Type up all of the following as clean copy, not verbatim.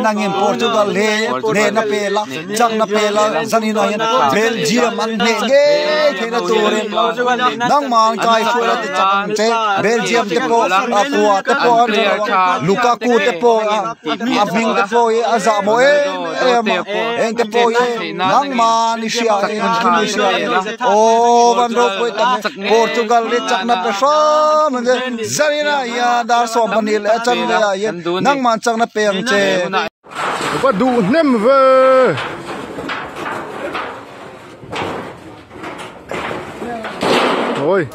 Nangin Portugal hi hnehna pe la, chakna pe la, zaninah hian Belgium an hneh ngei theihna turin nangmah an kaihruai la ti chak ang che. Belgium te pawh a kua te pawh an tha lo ang, Lukaku te pawh a hming te pawh hi a zah mawh em em a, eng te pawh hi nangmah ni hria engkim ni hria aw van ropui tak e, Portugal hi chakna pe hram ang che, zaninah hian dar 12 leh a chanve ah hian nangmah chakna pe ang che. Va duh hnem ve. Ôi.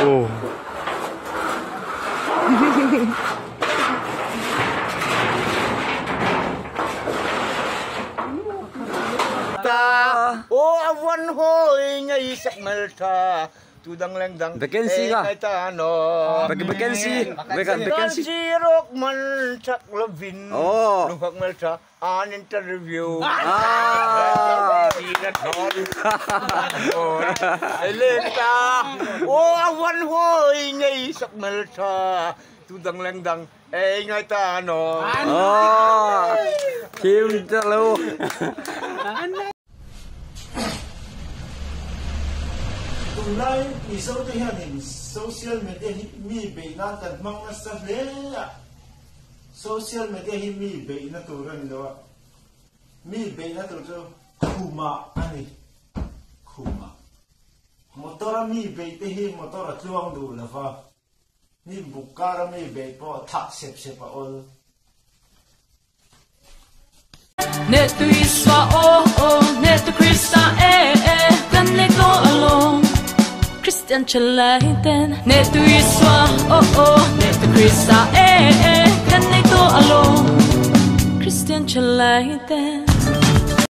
Ồ. Ta o awan hoi ngai sak mel tha tu dang leng dang Vacancy ka. ngai ta no Vacancy. Vacancy. rok man chak lovin Oh. lung mel tha an interview Ah. lên ta o awan hoi ngai sak mel tha tu dang leng dang e ngai ta no Oh. Kim cho luôn. Tunlai Mizote hianin social media hi mi beih nan kan hmang nasa hle a, social media hi mi beihna tur a ni lo a, mi beihna tur chu khumah a ni, khumah. Motor a mi beih te hi motor a tluang duh lo va, hnim buk kar a mi beih pawh thah sep sep a awl. Ne tu Isua oh oh ne tu Krista eh eh kan nei tawh alawm Christian thalai ten ne tu Isua oh oh ne tu Krista eh eh kan nei tawh alawm Christian thalai ten.